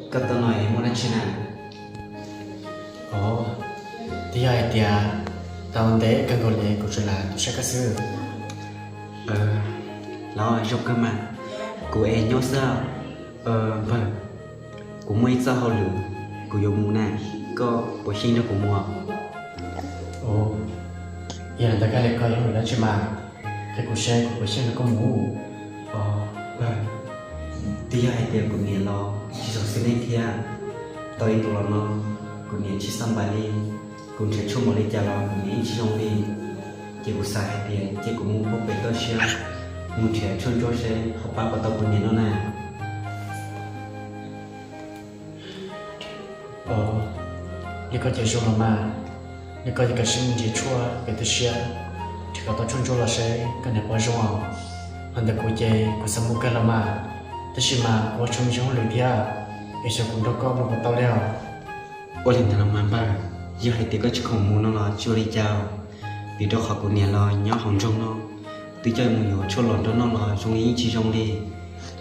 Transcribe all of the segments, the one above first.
Koj tuaj no es muaj dab tsi na? Ov, twb yog hais tias tau ntev kawg nkaus li kuv tsuas lam tuaj saib koj xwb. Los zoo kawg mas, kuv es nyob xwb. Npawg, kuv muaj ib txoj hauj lwm kuv yuav mus na, koj puas xyeej nrog kuv mus? Yog li ntawd koj hais li ko yog vim dab tsi mas? Qhia kuv seb kuv puas xyeej nrog koj mus. Npawg, twb yog hais tias kuv niam los tsis zoo xws nej thiab. Tau ib ntus los no kuv niam tsis xav npaj li, kuv nrhiav tshuaj npaum li cas los kuv niam yeej tsis zoo li. Ces kuv xav hais tias cia kuv mus pem toj siab, mus nrhiav tshuaj ntsuab seb ho pab puas tau kuv niam no na. Ov, li koj ces zoo los mas, li koj ces koj sim mus nrhiav tshuaj pem toj siab, nrhiav kom tau tshuaj ntsuab los seb koj niam puas zoo os. Ho ntawm kuv ces kuv xav mus kawg los mas, tab sis mas kuv ua tsis tau me ntsis hauj lwm thiab, es xyov kuv nrog koj mus puas tau li os. Ua li ntawd los mas npawg, yog hais tias koj tsis khoom mus no los tsis ua li cas, vim rau qhov kuv niam los nyob hauv nroog no, twb coj mus yuav tshuaj los nrog noj los zoo li yeej tsis zoo li.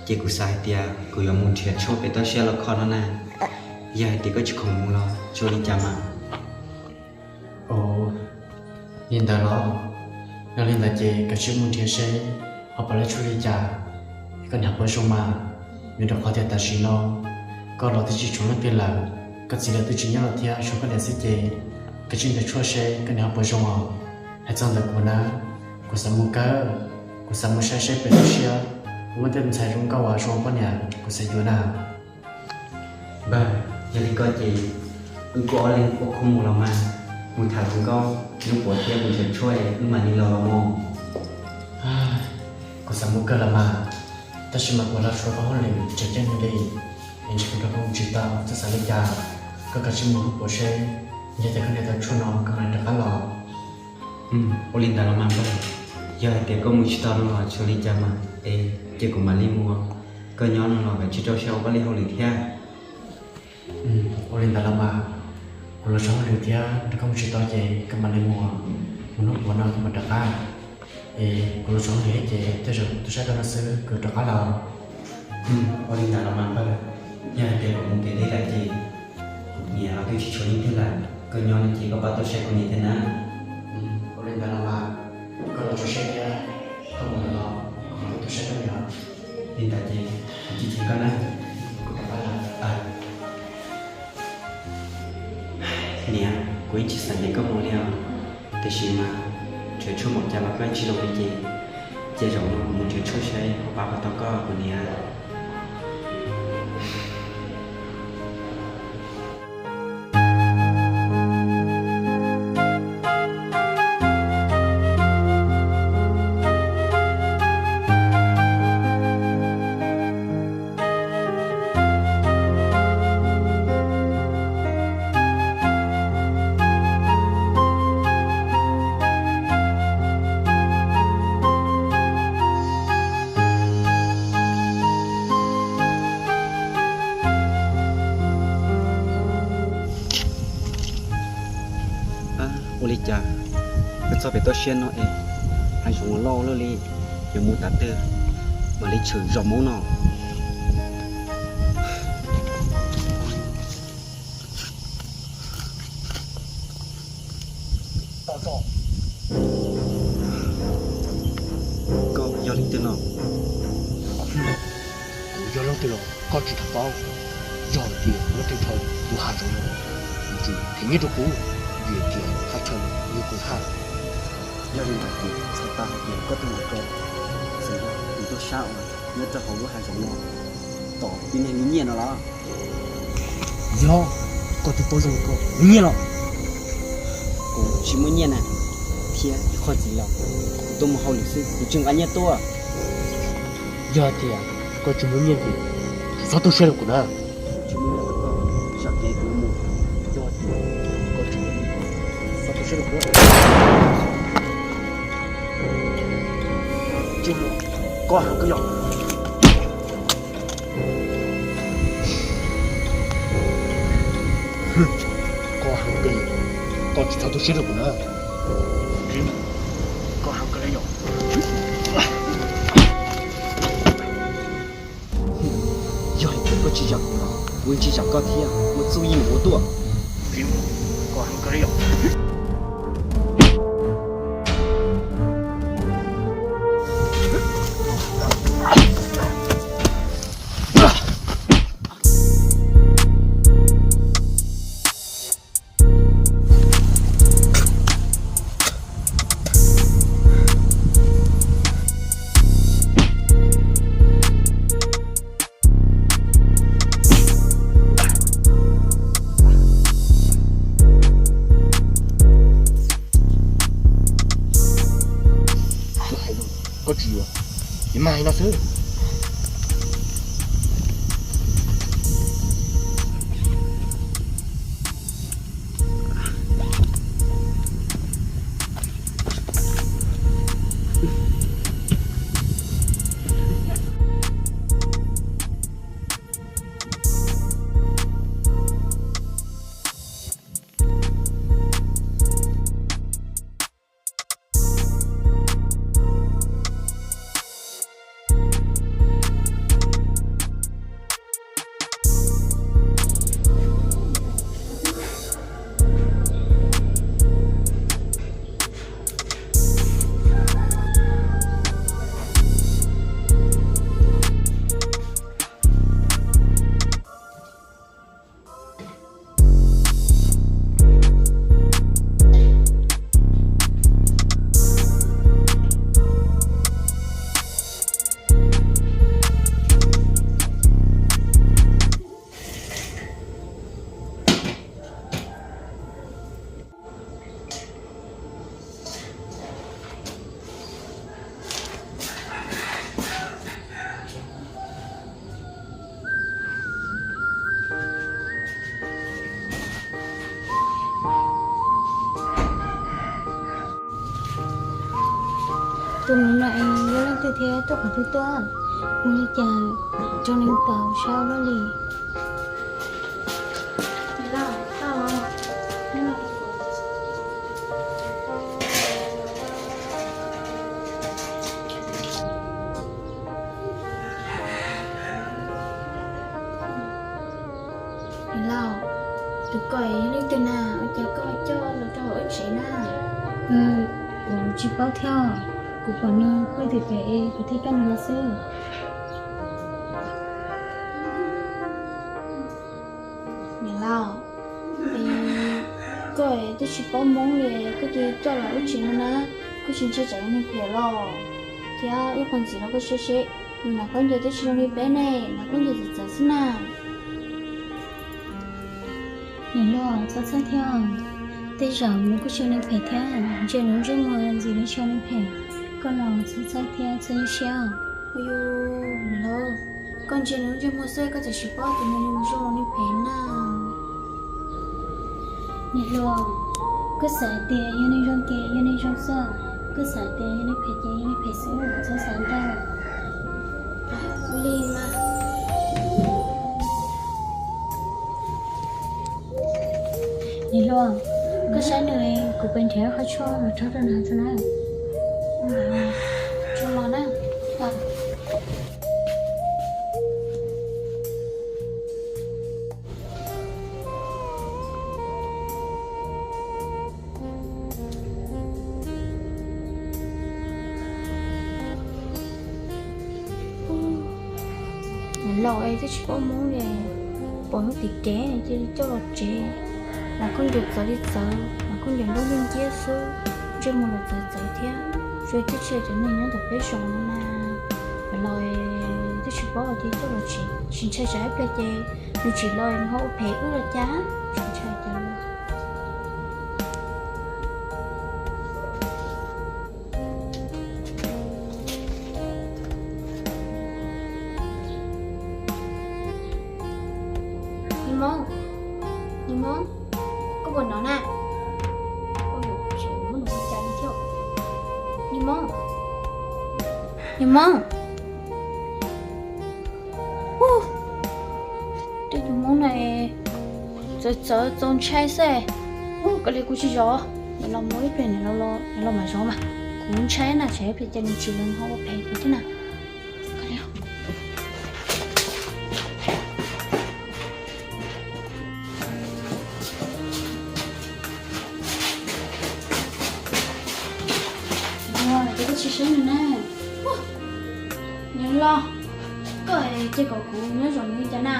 Ces kuv xav hais tias kuv yuav mus nrhiav tshuaj pem toj siab los kho no na. Yog hais tias koj tsis khoom mus los tsis ua li cas mas. Ov, li ntawd los, yog li ntawd ces koj sim mus nrhiav seb ho puas tau tshuaj li cas, es koj niam puas zoo mas. Vim rau qhov tias tam sim no koj los twb tsis tshuav leej twg lawm, koj txiv lawv twb tsis nyob lawm thiab, tshuav koj niam xwb ces koj sim nrhiav tshuaj seb koj niam ho puas zoo os. Hais txog ntawm kuv na, kuv xav mus kawg, kuv xav mus saib seb pem toj siab puas muaj tej ntxhais zoo nkauj uas zoo poj niam kuv xav yuav na. Npawg, yog li koj ces wb kuj ob leeg ua khub mus los mas, mus tham hluas nkauj, hnub puav thiab mus nrhiav tshuaj wb mam li los los mog. Kuv xav mus kawg los mas, tab sis mas kuv los tsis tau hauj lwm tseem ceeb heev li, es ntshe kuv nrog koj mus tsis tau, txhob xav li cas. Koj kav tsij mus hnub puav seb, yog tias koj nrhiav tau tshuaj no koj mam li rov qab los. Ua li ntawd los mas npawg, yog hais tias koj mus tsis tau no los tsis ua li cas mas, es cia kuv mam li mus, koj nyob no los kav tsij rau siab ua pab li hauj lwm thiab. Ua li ntawd los mas, kuv los tsis tau hauj lwm thiab nrog koj mus tsis tau ces koj mam li mus, mus hnub puav no koj mam rov qab. Es kuv los tsis tau hauj lwm thiab ces tej zaum tuaj saib koj no xwb kuv rov qab los. Ua li ntawd los mas npawg, yog hais tias kuv mus kev deb lawm ces kuv niam los twb tsis tshuav leej twg lawm, koj nyob no ces koj pab tuaj saib kuv niam thiab na. Ua li ntawd los mas, koj los tso siab thiab, koj mus lawm los kuv mam tuaj saib koj niam. Li ntawd ces kuv cia li mus koj na. Kuv rov qab los. Niam, kuv yeej tsis xav nrog koj mus li os, tiam sis mas nrhiav tshuaj npaum cas los koj yeej tsis zoo li ces, cia zaum no mus nrhiav tshuaj seb ho pab puas tau koj kuv niam. Ua li cas wb txog pem toj siab no es hav zoov uas loj luaj li, yuav mus tav twg mam li tshwm zos Hmoob no. Koj yog leej twg no? Kuv yog leej twg los koj tsis tau paub. Yog hais tias koj tsis tau mus hav zoov no, kuv tsis them nyiaj rau kuv, vim tias thaj chaw no yog kuv thaj. Yog li ntawd ces txhais tau hais tias koj tus mus rau xeev laus tus tuaj sab uas nyob rau hauv lub hav zoov no tom tib neeg nyiaj no los? Yog, koj twb paub zoo li koj muaj nyiaj los? Kuv tsis muaj nyiaj na, thiab ib qho ntxiv los kuv tuaj mus hauj lwm xwb, kuv tsis nqa nyiaj tuaj. Yog hais tias koj tsis muaj nyiaj ces tsis txhob tu siab rau kuv na. Kuv tsis muaj nyiaj rau koj, zam kev kuv yuav mus. Yog hais tias koj tsis muaj nyiaj, txhob tu siab rau kuv. Tsis muaj, koj heev kawg yog. Koj heev kawg li, koj tsis txhob tu siab rau kuv na. Koj heev kawg li yog. Yog hais tias koj tsis zam kuv los Kuv ntsib tsam koj thiab muaj txuj yeej mus ua tuaj. Koj tsis yuav, ces mag li no xwb. Tus nus no es yog leej twg thiab tuaj qhov twg tuaj? Mus li cas tso neeg pom saib ua luaj li. Niam laus, tus ko yog leej twg na, ua cas koj coj los rau hauv wb tsev na? Kuv tsis paub thiab, kuv pom nws pheej tim pem es kuv thiaj coj nws los xwb. Niam laus, koj twb tsis paub Hmoob li, koj cia li coj los wb tsev no na, koj tsis ntshai tsam yog neeg phem los? Thiab ib qho ntxiv los koj saib seb, nws hnav khaub ncaws twb tsis zoo li peb ne, hnav khaub ncaws txawv txawv xwb na. Niam laus, txhob txhawj thiab, tej zaum nws kuj tsis yog neeg phem thiab, ntsia nws ntsej muag ntxim li tsis yog neeg phem. Koj los txhob txhawj thiab txhob nyuaj siab. Niam laus, koj ntsia nws ntsej muag xwb koj txawm tsis paub tias nws zoo los neeg phem na. Niam hluas, koj xav tias yog neeg zoo ces yog neeg zoo xwb, koj xav tias yog neeg phem ces yog neeg phem xwb, txhob xav ntau. Ua li mas. Niam hluas, koj saib nws, kuv pem nrhiav qhov tshuaj los rhaub rau nws tso na. Tso los na. Niam laus es twb tsis paub Hmoob li, pom hnub tim kev cia li coj los tsev. Hnav khaub ncaws txawv li txawv, hnav khaub ncaws ntaub ncij nciab xwb, ntsej muag los txawv txawv thiab. Zoo twb tsis yog cov neeg nyob ntawm peb zos no na. Niam laus twb tsis paub cia li coj los tsev, tsis ntshai tsam ib pliag ces nws tsim los nws ho ua phem wb los cas, tsis ntshai cas li. Niam Hmoob, Niam Hmoob, koj puas hnov na? Niam Hmoob, Niam Hmoob. Tej tus Hmoob no txawv txawv txaus ntshai xwb. Koj li kuv tsis zov, nws los mus ib pliag nws los mam zov mas. Kuv ntshai na, tsam ib pliag ces nws tsim los nws ho ua phem kuv thiab na. Tseeb na. Niam laus, koj cia kom kuv nyob zaum nws li cas na?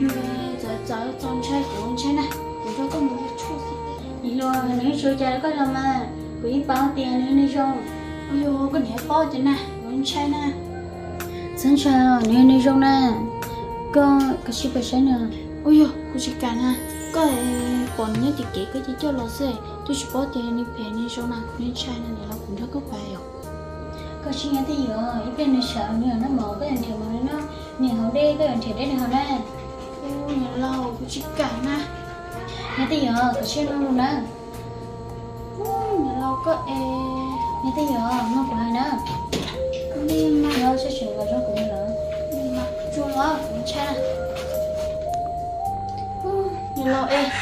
Nws txawv txawv txaus ntshai kuv ntshai na, kuv nrog koj mus ua tshuaj. Niam laus, nws yuav tshuav cas rau koj los mas, kuv yeej paub tias nws yog neeg zoo. Ua yog koj niam paub ces na, kuv ntshai na. Txhob ntshai, nws yog neeg zoo na. Koj kav tsij pais saib nws. Ua yog kuv tsis kam na, koj pom nws nyob tim kev koj cia coj los xwb, twb tsis paub tias nws phem nws zoo na, kuv ntshai na, niam laus kuv nrog koj pais os. Koj tsis nyob twj ywm, ib pliag nws sawv nws yuav noj mov koj yuav nrhiav mov nws noj, nws hauv dej koj yuav nrhiav dej nws haus na. Niam laus kuv tsis kam na. Nyob twj ywm, koj tsis mloog lus na. Niam laus koj es. Nyob twj ywm, mloog kuv hais na. Li mas. Yog sab sawv los zoo kuv lawm. Li mas tsuag los kuv ntshai na. Niam laus es,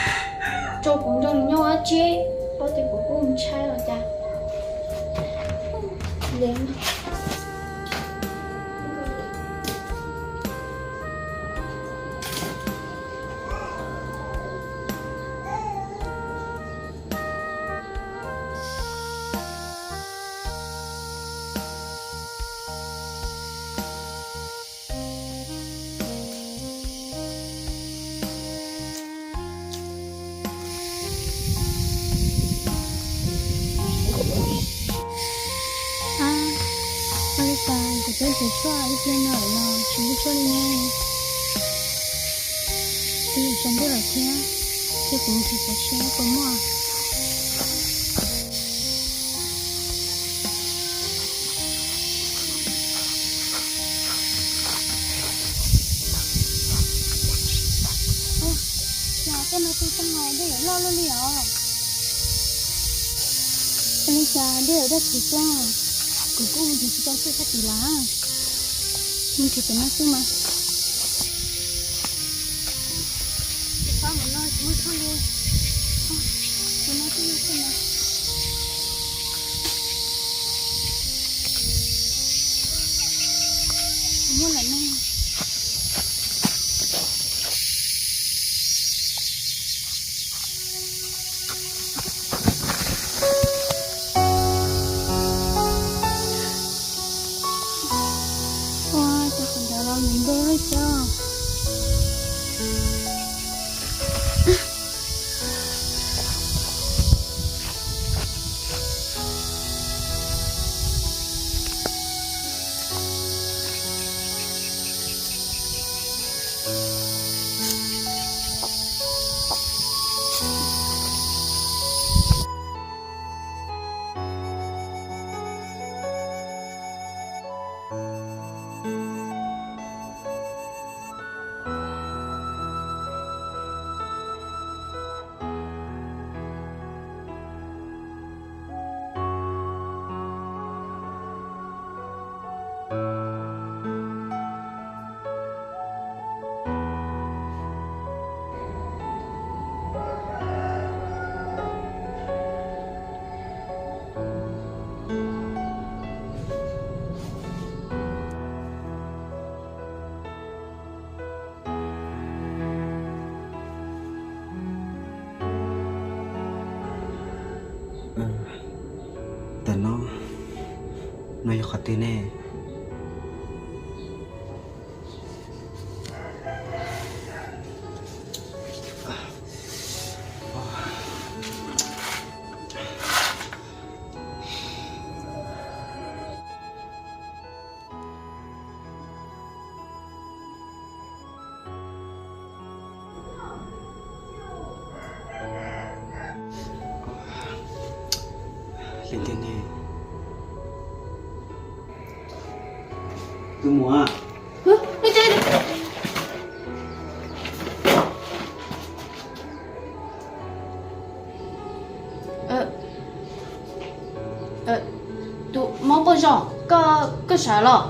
tso kuv nrog nws nyob ua tsi, paub tias kuv kuj ntshai los cas. Ab, ua li cas kuv twb nrhiav tshuaj ib pliag no lawm los tsis muaj tshuaj li ne? Twb yuav tsaus ntuj lawm thiab, cia kuv mus nrhiav pem seb puas muaj. Ua, cas koj no twb tag no dej yuav loj luaj li os? Ua li cas dej yuav daj tshuv tuaj? Kuv kuj mus nrhiav tsis tau tshuaj sab tid lawm. Mus nrhiav pem no xwb mas. Tus pab mus no tsis muaj tshuaj li. Tus no twb muaj tshuaj mas. Muaj lawm ne. Ua, cov qhov ntawd los nws npe lub xyov. Ntawm no, no yog qhov twg ne? Li tiag ne. Tus muam. Tus mob poj zog, koj sawv los?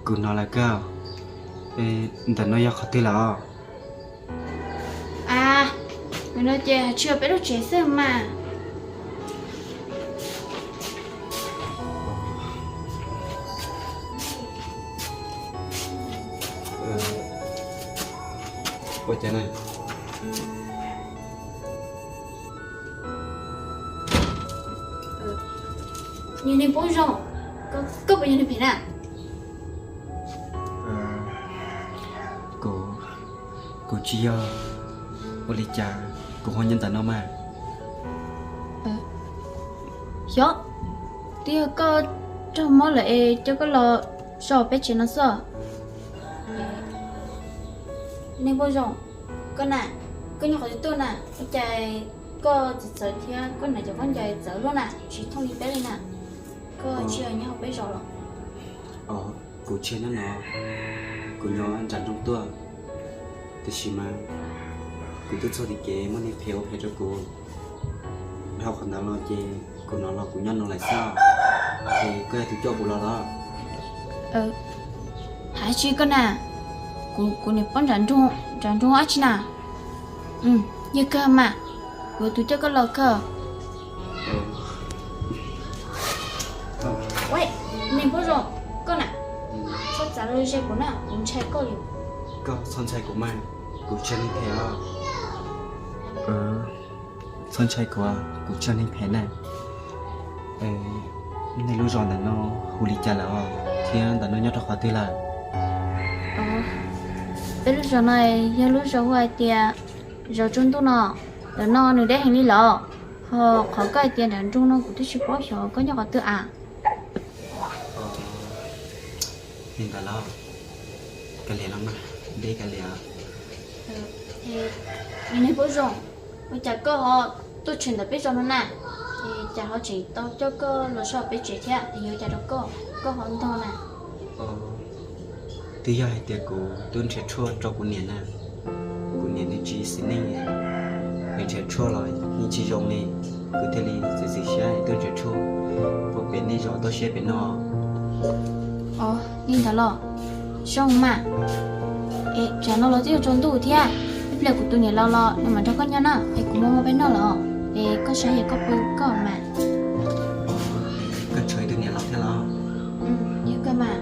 Kuv hnov lawm kawg. Ntawm no yog qhov twg lawm os? A, ntawm no ces tsis yog peb lub tsev xwb mas. Ua cas na? Yog neeg poob zoo, koj puas yog neeg phem na? Kuv, kuv tsis yog. Ua li cas kuv ho nyob ntawm no mas? Xyov, twb yog koj raug mob lawm es coj koj los so peb tsev no xwb. Neeg poob zoo, koj na, koj nyob qhov twg tuaj na, ua cas koj txawv txawv thiab koj hnav cov khaub ncaws txawv luaj na, tsis thooj li peb li na. Koj tsis yog nyob hauv peb zos los? Kuv tsis nyob no, kuv nyob nram nroog tuaj, tiam sis mas kuv tuaj txog tim kev muaj neeg phem ua phem rau kuv. Dhau qhov ntawd los ces kuv hnov los kuv nyob no lawm xwb. Ces koj yog tus coj kuv los los? Hais tsis koj na, kuv, kuv niam poob nram nroog, nram nroog dab tsi na. Yog kawg mas, kuv tus coj koj los kawg. Neeg poob zoo, koj na, txhob txav los ze kuv na, kuv ntshai koj li. Koj txhob ntshai kuv mas, kuv tsis yog neeg phem os. Txhob ntshai kuv, kuv tsis yog neeg phem na. Nej lub zos ntawm no hu li cas lawm os, thiab ntawm no nyob rau qhov twg lawm? Peb lub zos no yog lub zos hu hais tias zos Tsua Ntuj no. Ntawm no nws deb heev li los, ho qhov koj hais tias nram nroog no kuv twb tsis paub xyov koj nyob qhov twg a. Li ntawd los, kav liam los mas, deb kav liam. Neeg poob zoo, ua cas koj ho tuaj tshwm ntawm peb zos no na? Es cas ho tseem tau coj koj los so peb tsev thiab, es yuav cas rau koj, koj ho ntog na? Twb yog hais tias kuv tuaj nrhiav tshuaj rau kuv niam na, kuv niam nws tsis xis neej, nws nrhiav tshuaj los yeej tsis zoo li, kuv thiaj li txiav txim siab tuaj nrhiav tshuaj puag pem nej zos toj siab pem no. Os, li ntawd los, zoo mas. Es tsam no los twb yuav tsaus ntuj thiab, ib pliag kuv tus niam laus los nws mam nrog koj nyob na, es kuv muaj muaj peb noj lawm, es koj saib es koj pw koj mas. Koj tshuav ib tug niam laus thiab los? Yog kawg mas,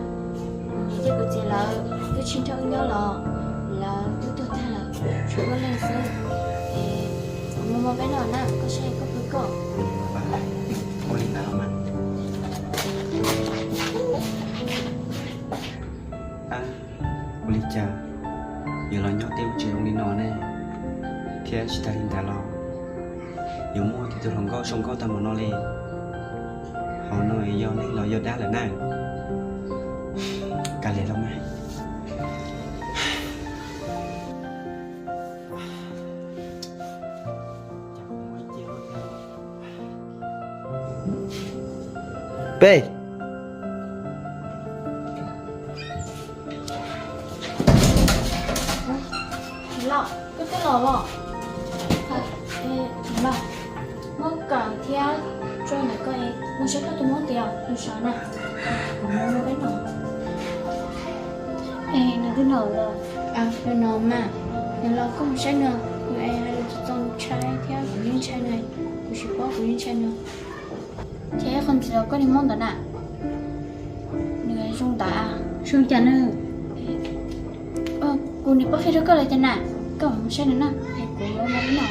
kuv niam thiab kuv txiv lawv twb tsis nrog wb nyob los, lawv twb tuag tag lawm, tshuav koj leej xwb. Es kuv muaj muaj peb noj na, koj saib es koj pw koj. Ua li ntawd los mas. Ua li cas yuav los nyob tej tsev zoo li no ne? Thiab tsis tas li ntawd los yuav muaj tus hluas nkauj zoo nkauj tag npaum no li. Hauv no yog neeg los yog dab lawm na. Kav liam los mas. Peb. Los, koj twb los los. Los, muab kawm thiab tso ntawm koj es mus saib koj tus hmoob tias tus sav na. Kuv mus peb no. Es nws twb los los. Nws no mas, nws los koj mus saib nws, kuv es hais lus txaus ntshai thiab kuv yeej ntshai nws, kuv tsis paub kuv yeej ntshai nws. Ces ib qho ntxiv los koj niag hmoob ntawd na, nws zoo ntawd. Zoo cas nws? Kuv niam pub qhia rau koj lawm tiag na, koj mus saib nws na, es kuv mus no.